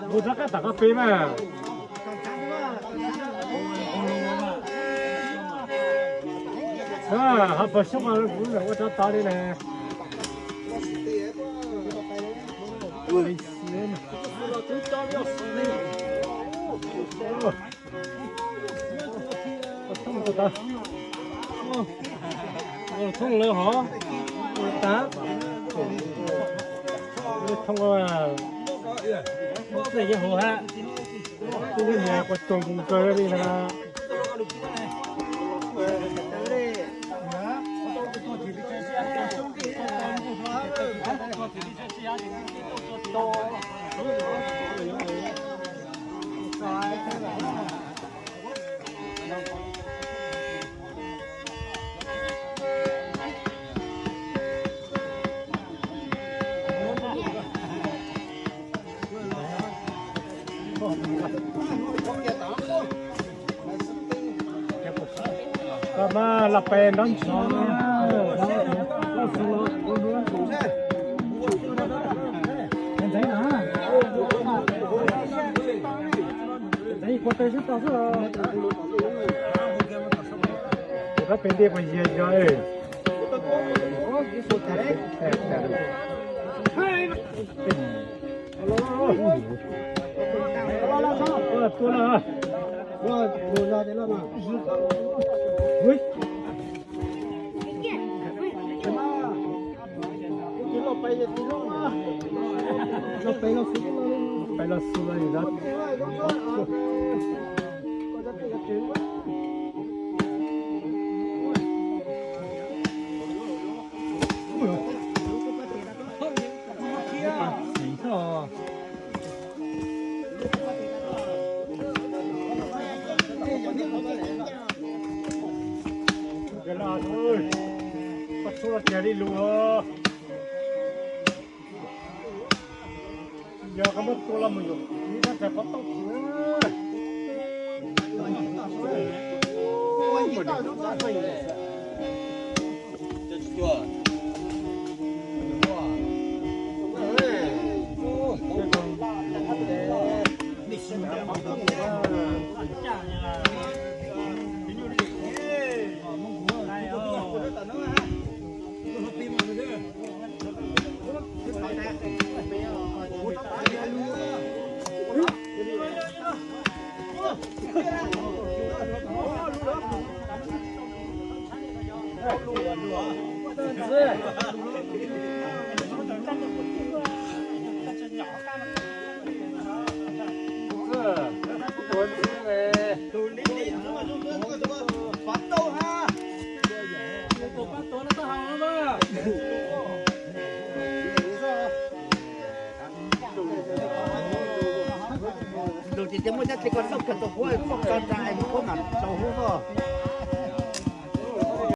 Mus rov qab tom qab peb mas. Hab pawg xyoob mas kuv ua rov tod li na. Thoob lawv hov, tas, thoob, txij yeej hauv hab, tub niag quas tsoos nkaws li na. Koj mas los pes nrov ntshov. Ntxeev na, ntxeev ua tes sib tau xwb. Tus kab pes ntiag puas yog yog. Peb los xwb los. Koj txhob los kiag li lus os. Yog koj muab tua los mus yuam ib tab txag pob tauj kuv. Lus tias muaj cab ces koj xauj kawg tau huab, koj tso ntsa es huab mam tau huab koj.